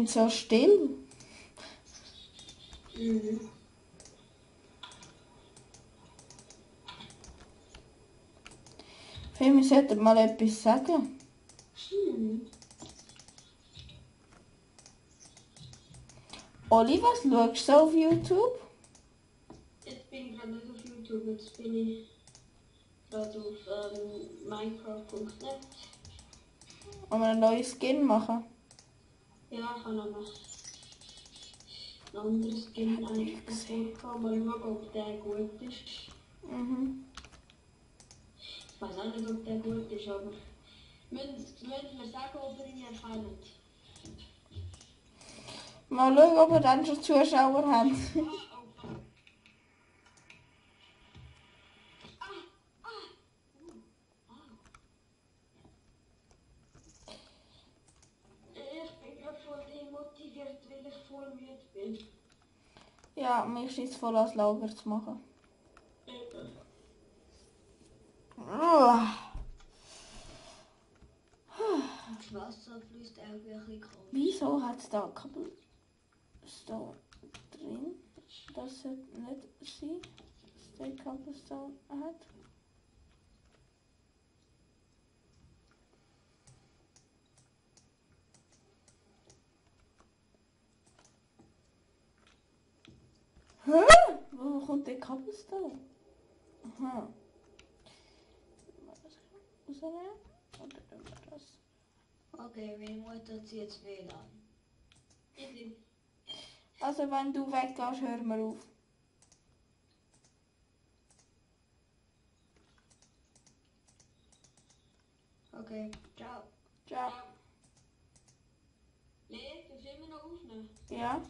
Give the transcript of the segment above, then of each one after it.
sind so still. Mhm. Wir sollten mal etwas sagen. Oli, was schaust du so auf YouTube? Jetzt bin ich gerade nicht auf YouTube, jetzt bin ich gerade auf Minecraft.net. Wollen wir einen neuen Skin machen? Ja, ich habe noch ein anderes Skin eigentlich davor. Mal schauen, ob der gut ist. Mhm. Ich weiß auch nicht, ob der gut ist, aber müssen wir sagen, ob ihr ihn erkennt. Mal schauen, ob wir dann schon Zuschauer haben. Ich bin gerade voll demotiviert, weil ich voll müde bin. Ja, mir ist jetzt voll als Lager zu machen. Das Wasser fließt irgendwie ein bisschen komisch. Wieso hat es da Cobblestone drin? Das sollte nicht sein, dass der Cobblestone hat. Hä? Wo kommt der Cobblestone? Aha. Rausnehmen? Oder tun wir das? Okay, meine Mutter zieht jetzt WLAN. Also wenn du weggehst, hör mal auf. Okay, ciao. Ciao. Nee, du willst immer noch aufnehmen? Ja?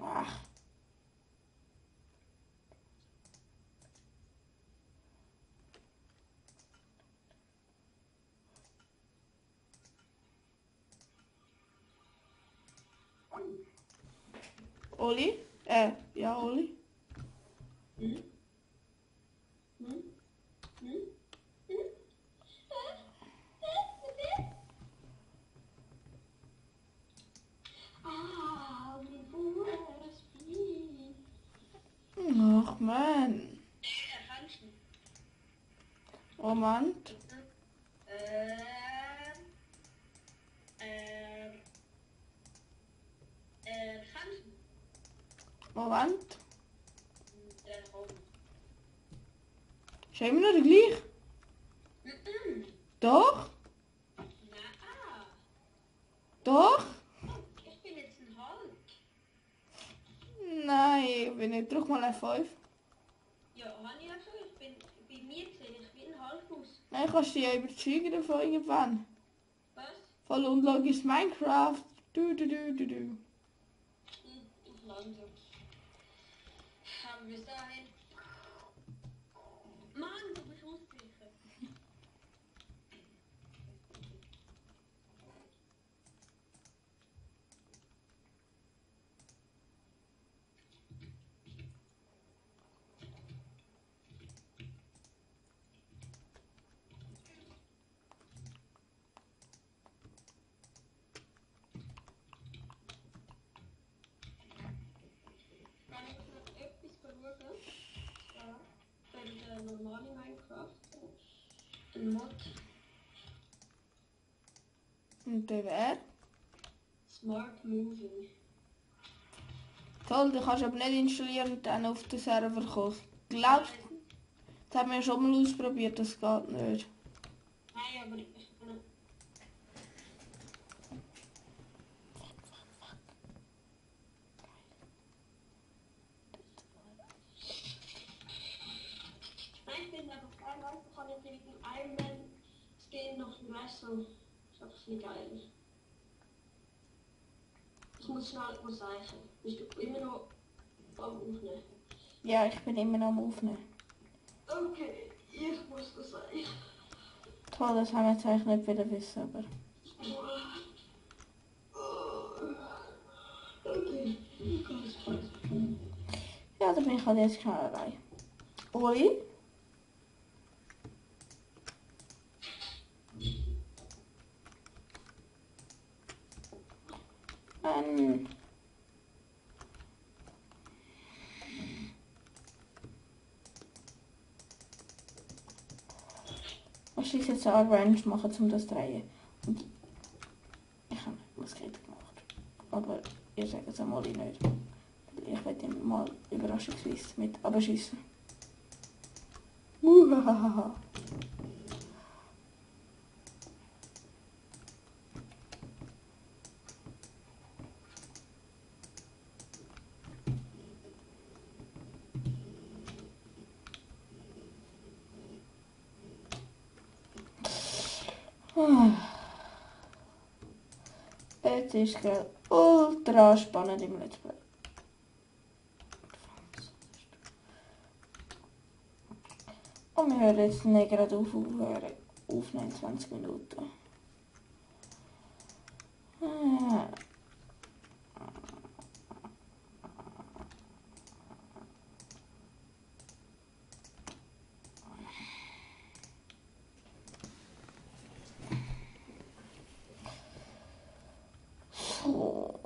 Ach. Oli? Ja, Oli. Hm? Hm? Hm? Hm? Ah, mein USB. Ach man. Kannst du? Moment. Kannst du? Moment. Der Raum. Ist immer noch der gleiche? Doch? Na, Doch? ich bin jetzt ein Hulk. Nein, ich bin nicht. Drück mal F5. Ja, habe ich ja schon. Ich bin bei mir gesehen, ich bin ein Hulk aus. Nein, kannst du dich ja überzeugen davon irgendwann. Was? Voll unlogisch Minecraft. Du. Auf langsam. Haben wir es dahin? Mann, du bist ausgewichen. Kann ich noch etwas schauen? Ja. Für den normalen Minecraft. Ein Mod. Und der wäre? Smart Moving. Toll, den kannst du aber nicht installieren und dann auf den Server kommen. Glaubst du? Das haben wir schon mal ausprobiert, das geht nicht. Nein, aber ich kann. Nein, ich bin einfach geil, weißt du, kann jetzt mit dem Iron Man Skin noch weißt du, ist einfach nicht geil. Ich muss schnell etwas sagen. Bist du immer noch am Aufnehmen? Ja, ich bin immer noch am Aufnehmen. Okay, ich muss das sagen. Toll, das haben wir jetzt eigentlich nicht wieder wissen, aber... Okay, Ja, da bin ich halt jetzt schnell allein. Oli? Nein. Was ist jetzt eine Range machen, um das zu drehen? Und ich habe was geht gemacht. Aber ihr sagt es einmal nicht. Ich werde ihn mal überraschungsweise mit abschießen. Uhahaha. Es ist gerade ultra spannend im Let's Play. Und wir hören jetzt nicht gerade aufhören. Auf 29 Minuten. So.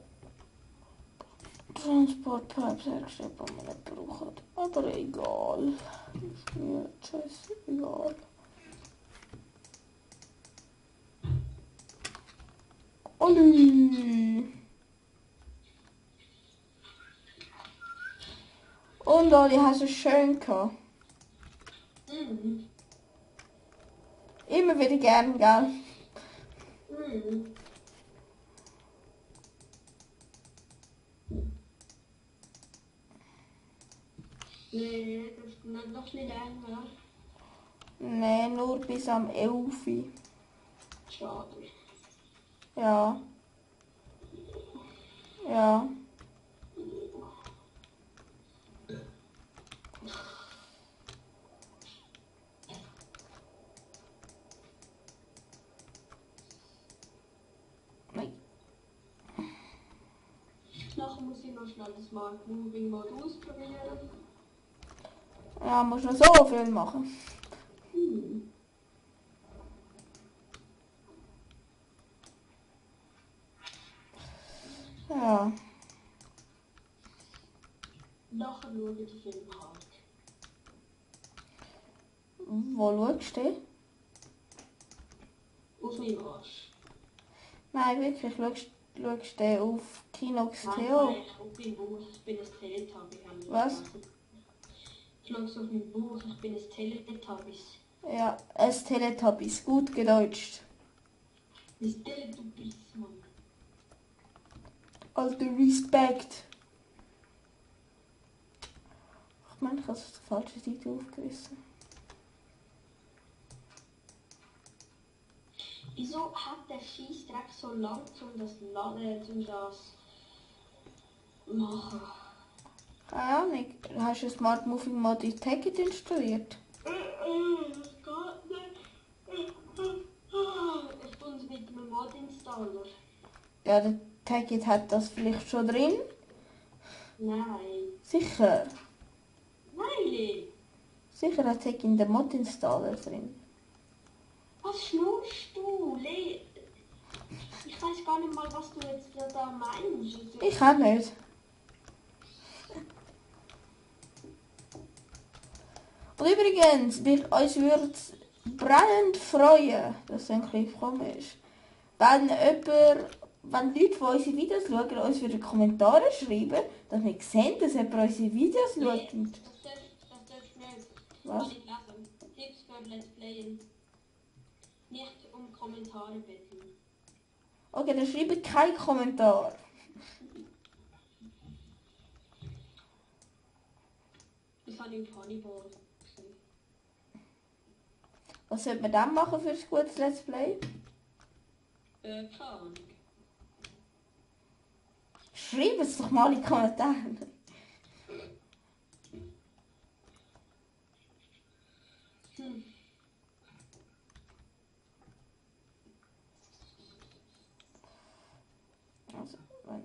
Transportpipes hergestellt, die man nicht braucht. Aber egal. Ist mir scheiße egal. Olli! Und Olli, hast du es schön gehabt? Mhm. Immer wieder gern, gell? Mhm. Nee, das ist noch nicht länger. Nee, nur bis am 11. Schade. Ja. Ja. Nein. Nachher muss ich noch schnell das Smart Moving Mode ausprobieren. Ja, muss noch so viel machen. Hm. Ja. Nachher schaue ich den Film halt. Wo schaust du? Auf meinem Arsch. Nein, wirklich, schaust du auf Kinox Nein, Theo? nein, auf meinem Buch. Ich bin ein Teletubby. Habe ich Was? vergessen. Ich schaue es auf meinem Buch. Ich bin ein Teletubbies. Ja, es Teletubbies, gut gedeutscht. Ein Teletubbies, Mann. Alter Respekt. Ich meine, ich habe auf die falsche Seite aufgerissen. Wieso hat der Scheißdreck so lang, um das machen? Keine Ahnung, hast du Smart Moving Mode in Ticket installiert? Das geht nicht. Ich tue es mit einem Mod-Installer. Ja, der Ticket hat das vielleicht schon drin. Nein. Sicher. Nein! Sicher hat Ticket in der Mod-Installer drin. Was schnurst du? Ich weiß gar nicht mal, was du jetzt da meinst. Ich auch nicht. Und übrigens, uns würde es brennend freuen, dass es ein bisschen komisch, wenn Leute, die unsere Videos schauen, uns wieder Kommentare schreiben, dass wir sehen, dass jemand unsere Videos Nee, schaut. das darfst du nicht. Was? Kann ich lesen. Tipps für Let's Playen. Nicht um Kommentare bitten. Okay, dann schreibt keinen Kommentar. Das habe ich im Hannibal gesehen. Was sollte man dann machen für ein gutes Let's Play? Keine Ahnung. Schreibt es doch mal in die Kommentare. Hm. Also, wenn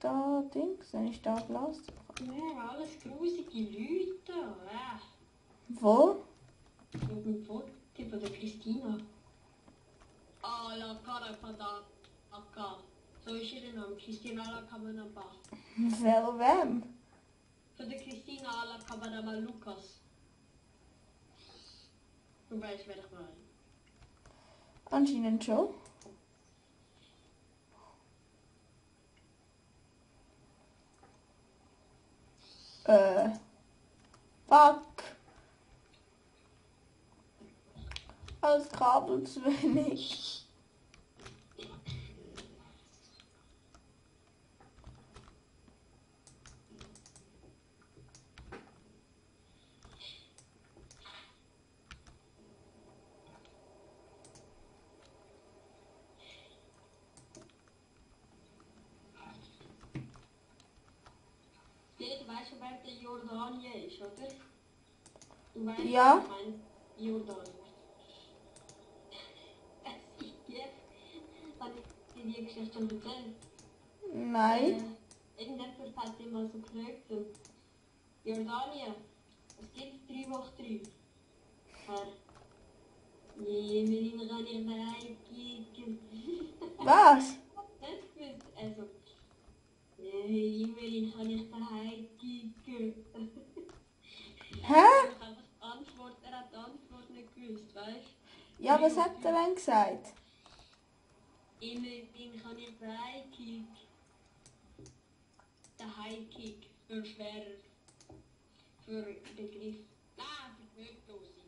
da Dings, wenn ich da Glas. Ja, alles grusige Leute. Wo? Auf dem Foto von der Christina. Ah, la cara para. Aka. So ist ihr Name. Christina Alla Kabanaba. Von wem? Von der Christina Alla Kabanaba Lukas. Du weißt, wer ich meine. Anscheinend schon. Fuck. Alles Kabel zu wenig. Du weißt schon, wer der Jordanien ist, oder? Du weißt, Ja. ich meine Jordanien. Habe ich dir die Geschichte schon erzählt? Nein. Irgendjemand hat dich mal so gefragt, so, Jordanien, es gibt 3 Wochen 3. Herr, immerhin kann ich daheim kicken. Was? Nicht gewusst, also, immerhin kann ich daheim kicken. Hä? Er hat die Antwort nicht gewusst, weißt du? Ja, was hat er denn gesagt? Immerhin kann ich daheim kicken. Der High-Kick für schwerer. Für Begriff. Nein, für Bewegungslose.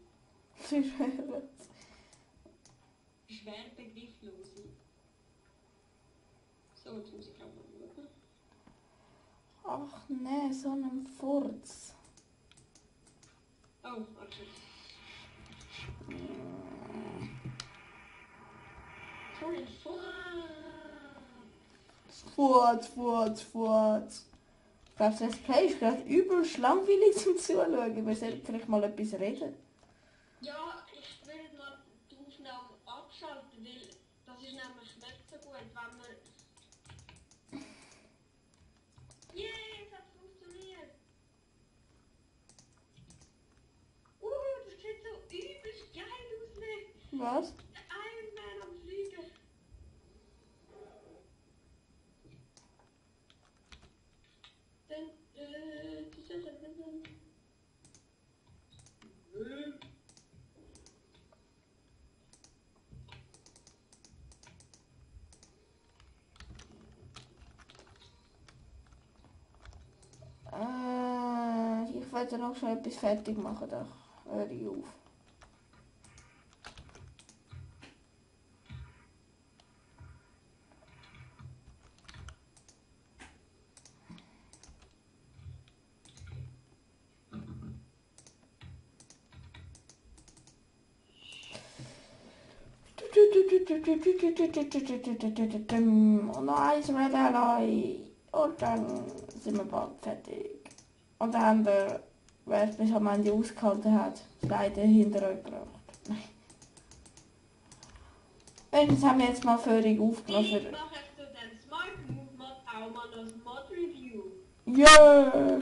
Schwer Begrifflose. So, jetzt muss ich auch mal schauen. Ach nee, so ein Furz. Oh, warte. So ein Furz. Ich glaube, das Play ist gerade übelst langweilig zum Zuschauen. Wir sollten vielleicht mal etwas reden. Ja, ich würde mal die Aufnahme abschalten, weil das ist nämlich nicht so gut, wenn man... Yeah, es hat funktioniert! Das sieht so übelst geil aus, ne? Was? Der Iron Man am Fliegen. Dann, Ich wollte noch schon etwas fertig machen, da höre ich auf. Und noch eins Red Ally. Und dann sind wir bald fertig. Und dann haben wir, wer es bis am Ende ausgehalten hat, leider hinter euch gebracht. Wenigstens haben wir jetzt mal völlig aufgenommen. ich mache jetzt so den Smart Move Mod auch mal als Mod Review. Ja!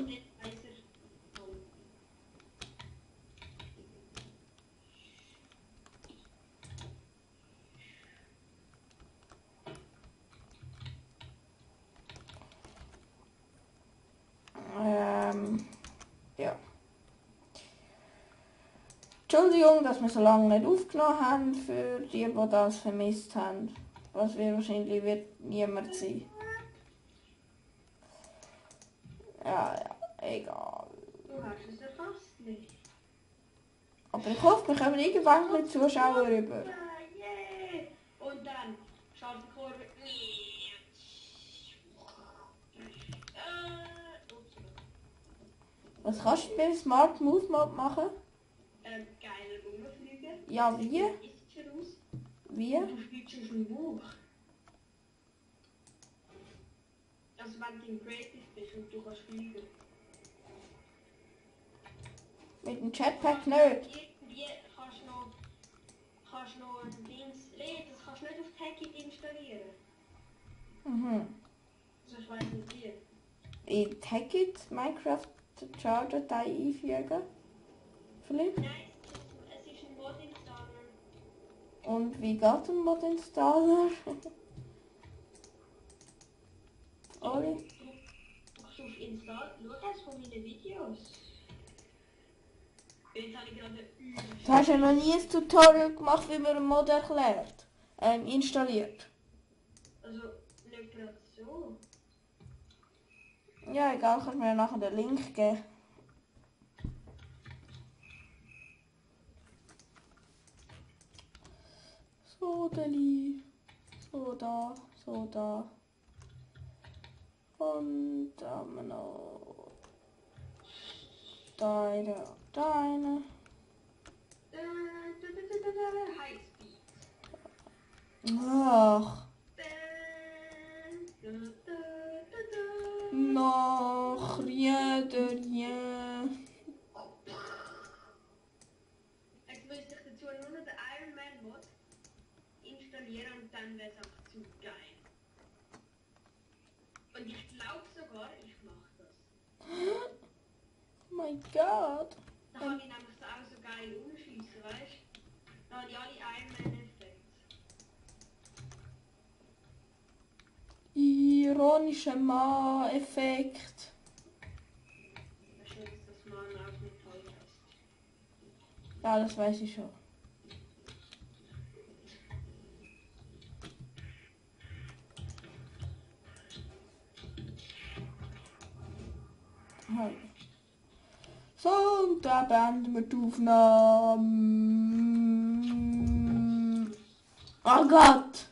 Ja. Entschuldigung, dass wir so lange nicht aufgenommen haben, für die, die das vermisst haben. Was wir wahrscheinlich wird niemand sein. Ja, egal. Du hast es ja fast nicht. Aber ich hoffe, wir kommen irgendwann mit Zuschauer rüber. Yeah. Und dann scharfe Kurve. Ups. Was kannst du beim Smart Move Mod machen? Geile Rumfliegen. Ja, wie? Ist schon aus. Wie? Du fliegst aus dem Buch. Also wenn du im Creative bist und du kannst fliegen. Mit dem Jetpack nicht. Irgendwie kannst du noch ein Dings reden, das kannst du nicht auf Tagging installieren. Mhm. Also ich weiß nicht wie. In Taggit Minecraft Jar-Datei einfügen. Vielleicht. Nein, es ist ein Mod-Installer. Und wie geht ein Mod-Installer? Oli? Drückst du auf Insta, schau eins von meinen Videos. Jetzt habe ich gerade Du hast ja noch nie ein Tutorial gemacht, wie man einen Mod erklärt. Installiert. Also, nicht gerade so. Ja, egal, kannst mir nachher den Link geben. So, Deli. So, da. So, da. Und da haben wir noch deine. Highspeed. Ach, noch rien de rien. Jetzt müsste ich dazu nur noch den Iron Man Mod installieren und dann wäre es einfach zu geil. Und ich glaube sogar, ich mache das. Oh mein Gott. Da habe ich nämlich so auch so geil umschießen, weißt du? Da habe ich alle Iron Man Effekte. Ironischer Ma-Effekt. Weißt du, dass das Mann auch nicht toll ist? Ja, das weiß ich schon. Halt. So, und da beenden wir die Aufnahme. Oh Gott!